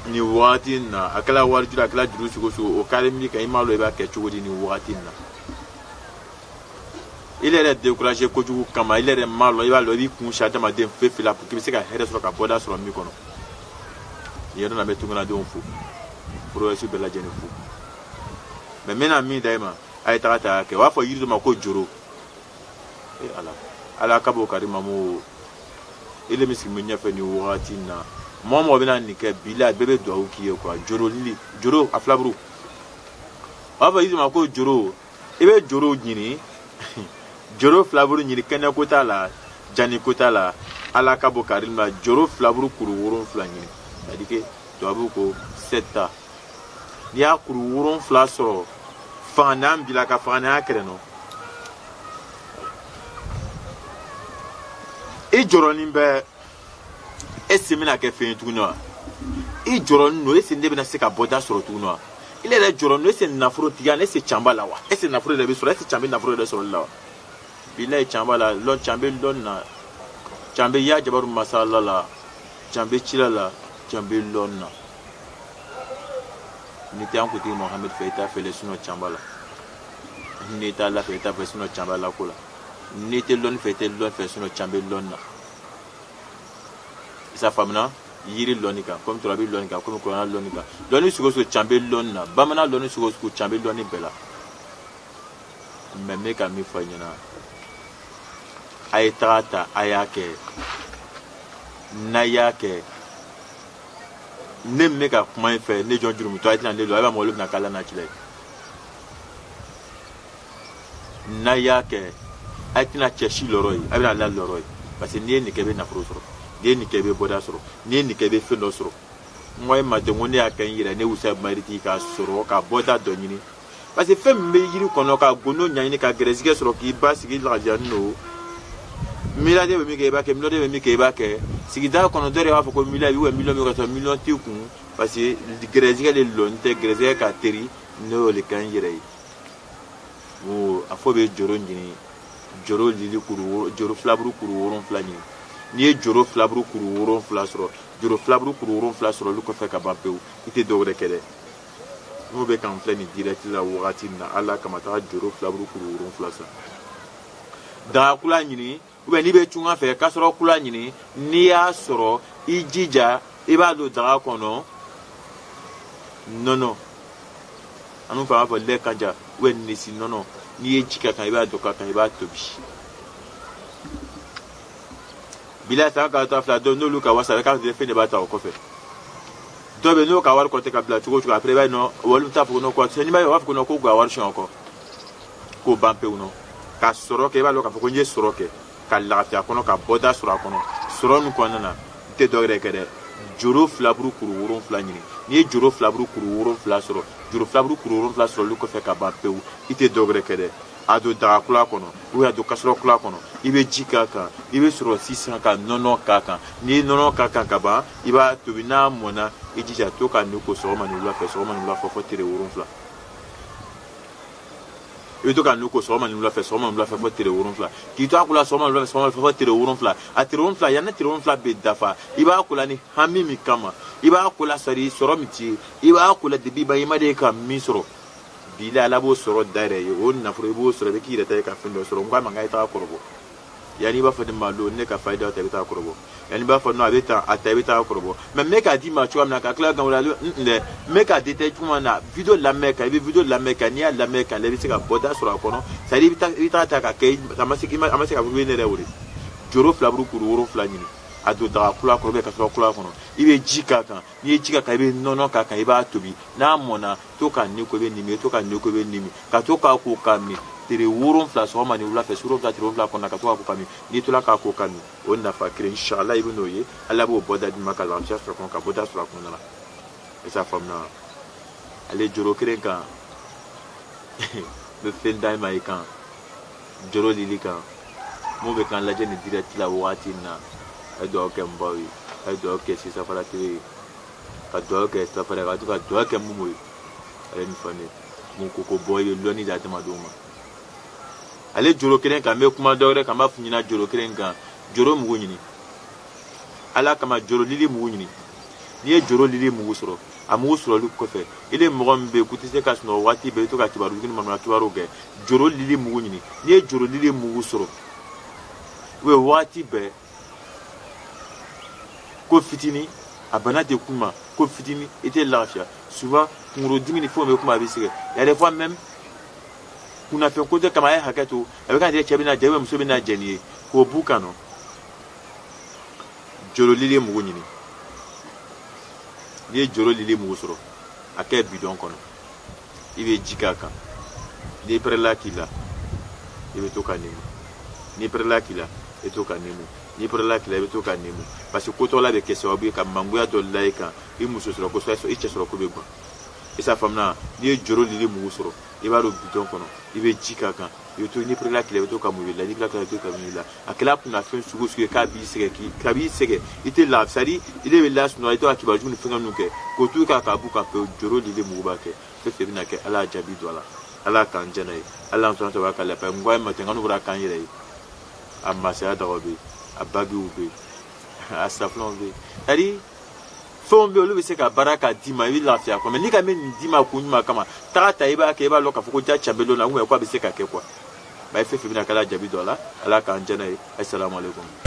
Nin wagati in na, a kɛla wari juru, a kɛla juru sugu o sugu, o kari min kan, i m'a lɔn i b'a kɛ cogo di nin wagati in na. I yɛrɛ découragé kojugu kama, i yɛrɛ m'a lɔn i b'a lɔn i b'i kun si adamaden foyi foyi la pour que i bɛ se ka hɛrɛ sɔrɔ, ka bɔda sɔrɔ min kɔnɔ. Nin yɔrɔ la, n bɛ tungaladenw fo, province bɛɛ lajɛlen fo. Mais n bɛna min da i ma, a ye taga ta kɛ, u b'a fɔ yiri dɔ ma ko joro. E Ala, Ala ka b'o kari mamu. I le min sigi bɛ ɲɛfɛ nin wagati in na, mɔgɔ mɔgɔ bɛna nin kɛ bi la, bɛɛ bɛ dugawu k'i ye quoi. Joro lili, joro a filaburu, u b'a fɔ yiri dɔ ma ko joro. I bɛ joro ɲini, joro filaburu ɲini, kɛnɛ ko t'a la, jani ko t'a la. Ala ka bɔ kari ma, joro filaburu kuru 7 ɲini, c'est à dire que tubabu ko sept ta. N'i y'a kuru 7 sɔrɔ, fangan bila ka fanganya kɛrɛ nɔ. I jɔrɔnin bɛ e sen bɛna kɛ fɛn ye tuguni wa? I jɔrɔnin don, e sen de bɛna se ka bɔda sɔrɔ tuguni wa? I yɛrɛ jɔrɔnin don, e se nafolotigiya, ne se can b'a la wa? E se nafolo yɛrɛ bɛ sɔrɔ, e se can bɛ nafolo yɛrɛ sɔrɔli la wa? Bilayi, can b'a la, lɔn can bɛ lɔn na, can bɛ ya jabaru masala la, can bɛ cila la, can bɛ lɔn na. N'i tɛ an kuntigi Mohamed fɛ, i t'a fɛ dɛ, sinon can b'a la. N'i t'a la fɛ, i t'a fɛ, sinon can b'a la ko la. N'i tɛ lɔnni fɛ, i tɛ lɔn fɛ, sinon can bɛ lɔn na. I sa faamuna yiri lɔnni kan, komi turabi lɔnni kan, komi kuranna lɔnni kan, lɔnni sugu o sugu, can bɛ lɔnni na. Bamanan lɔnni sugu o sugu, can bɛ lɔnni bɛɛ la. Mais n bɛ ka min fɔ a ɲɛna, a ye taga ta, a y'a kɛ. N'a y'a kɛ, ne min bɛ ka kuma in fɛ, ne jɔn jurumutɔ, a tɛna ne lɔ, a b'a mɔgɔ bɛna k'ala n'a cila ye. N'a y'a kɛ, a tɛna cɛ si lɔrɔ ye, a bɛna ala lɔrɔ ye, parce que n'i ye nin kɛ, i bɛ nafolo sɔrɔ. N'i ye nin kɛ, i bɛ bɔda sɔrɔ. N'i ye nin kɛ, i bɛ fɛn dɔ sɔrɔ. N ko e ma ten, ko ne y'a kɛ n yɛrɛ, ne wusa maritigi ka sɔrɔ ka bɔda dɔ ɲini, parce que fɛn min bɛ yiri kɔnɔ, ka gundo ɲɛɲini, ka gɛrɛsɛgɛ sɔrɔ, k'i ba sigi lagajani don. Miliyɔn bɛ min kɛ, i b'a kɛ. Miliyɔn bɛ min kɛ, i b'a kɛ. Sigida kɔnɔ, dɔ de b'a fɔ ko miliyɔn bɛ miliyɔn bɛ ka sɔrɔ miliyɔn t'i kun, parce que gɛrɛsɛgɛ de lɔn tɛ, gɛrɛsɛgɛ ka teri. Ne y'o de kɛ n yɛrɛ ye. A fɔ bɛ joro ɲini, joro lili kuru, joro filaburu kuru 7 ɲini. N'i ye joro filaburu kuru 7 sɔrɔ, joro filaburu kuru 7 sɔrɔ olu kɔfɛ ka ban pewu, i tɛ dɔwɛrɛ kɛ dɛ. N'o bɛ k'an filɛ nin direct la wagati min na, Ala kama, taga joro filaburu kuru 7 san, daga kula ɲini, ou bien n'i bɛ tunga fɛ, kasɔrɔ kula ɲini. N'i y'a sɔrɔ, i jija, i b'a don daga kɔnɔ, nɔnɔ, an b'a fɔ lait kanja ou bien nisi nɔnɔ. N'i ye ji k'a kan, i b'a don k'a kan, i b'a tobi. Bila san ka taa fila dɔ n'olu ka wasa k'a fɛn de b'a ta o kɔfɛ. Dɔw bɛ n'o ka wari kɔtɛ ka bila cogo o cogo, après i b'a ye nɔ, olu t'a fɔ ko ko n'i b'a ye, u b'a fɔ ko ko k'u ka wari suɲɛ o kɔ, k'o ban pewu nɔ. Ka sɔrɔ kɛ, i b'a dɔn k'a fɔ ko n ye sɔrɔ kɛ ka lafiya kɔnɔ, ka bɔda sɔrɔ a kɔnɔ. Sɔrɔ min kɔnɔna na, n tɛ dɔ wɛrɛ kɛ dɛ, joro filaburu kuru 7 ɲini. N'i ye joro filaburu kuru 7 sɔrɔ, joro filaburu kuru 7 sɔrɔ olu kɔfɛ ka ban pewu, i tɛ dɔ wɛrɛ kɛ dɛ, a don daga kula kɔnɔ ou a don kasɔrɔ kula kɔnɔ, i bɛ ji k'a kan, i bɛ sɔrɔ sisan ka nɔnɔ k'a kan. N'i ye nɔnɔ k'a kan ka ban, i b'a tobi. N'a mɔnna, i jija to ka nin ko sɔgɔma ni wula fɛ, sɔgɔma ni wula fɛ, fo tere 7. I bɛ to ka nin ko sɔgɔma ni wula fɛ, sɔgɔma ni wula fɛ, fo tere 7. K'i to a ko la sɔgɔma ni wula fɛ, sɔgɔma ni wula fɛ, fo tere 7. A tere 7, yanni tere 7 bɛ dafa, i b'a ko la ni hami min kama, i b'a ko la sari sɔrɔ min t'i ye, i b'a ko la depuis ba i ma deli ka min sɔrɔ. Bi la, Ala b'o sɔrɔ da yɛrɛ ye, o nafolo i b'o sɔrɔ, i bɛ k'i yɛrɛ ta ye ka fɛn dɔ sɔrɔ. N ko a ma, n k'a ye taga kɔrɔbɔ. Yanni i b'a fɔ ne ma don ne ka fayida ta, i bɛ taa kɔrɔbɔ. Yanni i b'a fɔ non, a bɛ tan, a ta, i bɛ taa kɔrɔbɔ. Mais n bɛ k'a d'i ma cogoya min na, ka tila kan wɛrɛ n dɛ, n bɛ k'a détaillé cogo min na, vidéo lamɛn kan, i bɛ vidéo lamɛn kan. N'i y'a lamɛn kan, i bɛ se ka bɔda sɔrɔ a kɔnɔ. C'est à dire i bɛ taa ta ka kɛ, a ma se ka fɔ ne yɛrɛ wele. Joro filaburu kuru 7 ɲini, a don daga kula kɔnɔ, ka sɔrɔ kula kɔnɔ, i bɛ ji k'a kan. N'i ye ji k'a kan, i bɛ nɔnɔ k'a kan, i b'a tobi. N'a mɔnna, to ka nin ko i bɛ nin min, to ka nin ko i bɛ nin min, ka to k'a ko ka min tere 7 sɔgɔma ni wula fɛ, su 7, tere 7 kɔnɔ, ka to k'a ko ka min. N'i tola k'a ko ka min, o nafa kelen, inshallah, i bɛ n'o ye. Ala b'o bɔda d'i ma ka lafiya sɔrɔ kɔnɔ, ka bɔda sɔrɔ a kɔnɔna la. I s'a faamuya? Ale joro kelen kan, n bɛ fɛn d'a ma i kan, joro lili kan. Mun bɛ k'an lajɛ nin direct la wagati in na, a ye dugawu kɛ n baw ye, a ye dugawu kɛ Sisafara TV ye, ka dugawu kɛ Safara, ka to ka dugawu kɛ mun ye. Ale nin fɛn de mun ko ko bɔ, i bɛ lɔnni di adamadenw ma. Ale joro kelen kan, n bɛ kuma dɔ wɛrɛ kan, n b'a f'i ɲɛna joro kelen kan. Joro mugu ɲini, Ala kama, joro lili mugu ɲini. N'i ye joro lili mugu sɔrɔ, a mugu sɔrɔli kɔfɛ, i le mɔgɔ min bɛ yen k'u tɛ se ka sunɔgɔ waati bɛɛ, i bɛ to ka kibaru jugu ni manamana kibaru kɛ, joro lili mugu ɲini. N'i ye joro lili mugu sɔrɔ, u bɛ waati bɛɛ ko fitini a bana tɛ kuma, ko fitini i tɛ lafiya. Souvent kunkolodimi ni fɛnw bɛ kuma, a bɛ sɛgɛn. Y a des fois même kunnafɛn ko tɛ kama, a ye hakɛ to, a bɛ kan cɛ bɛna jɛ, muso bɛna jɛ n'i ye k'o b'u kan nɔ. Joro lili mugu ɲini. N'i ye joro lili mugu sɔrɔ, a kɛ bidɔn kɔnɔ, i bɛ ji k'a kan. N'i pɛrɛla k'i la, i bɛ to ka nemu. N'i pɛrɛla k'i la, i bɛ to ka nemu. N'i pɛrɛla k'i la, i bɛ to ka nemu, parce que kotɔla bɛ kɛ sababu ye ka mangoya dɔ la i kan. I muso sɔrɔ ko i cɛ sɔrɔ ko bɛ gan. I sa faamuya? N'i ye joro lili mugu sɔrɔ, i b'a don bidɔn kɔnɔ, i bɛ ji k'a kan, i bɛ to, n'i pɛrɛla k'i la, i bɛ to ka mun i la, n'i pɛrɛla k'i la, i bɛ to ka mun i la. A kɛla kunnafɛn sugu o sugu ye k'a b'i sɛgɛn, k'i k'a b'i sɛgɛn, i tɛ lafiya, c'est à dire i de bɛ lasunɔgɔ, i tɛ ka kibaru jugu ni fɛngɛ ninnu kɛ k'o t'u kan k'a b'u kan pewu. Joro lili mugu b'a kɛ fɛn fɛn bɛna kɛ. Ala y'a jaabi don a la. Ala k'an jɛn n'a ye. Ala y'an sɔrɔ sɔrɔ ka lafiya n ko a ye matɛ n bɔra k'an yɛrɛ ye. A masaya dagaw bɛ yen, a bagiw bɛ yen, a safunɛw bɛ yen, c'est à dire fɛnw bɛ yen, olu bɛ se ka baara k'a d'i ma, i bɛ lafiya kɔnɔ. N'i ka min nin d'i ma kun ɲuman kama, taga ta, i b'a kɛ, i b'a lɔn k'a fɔ ko ja can bɛ lon na, ko a bɛ se ka kɛ quoi. Ba fɛn fɛn bɛna k'ala jaabi don a la. Ala k'an jɛn n'a ye. Assalamu alaikum.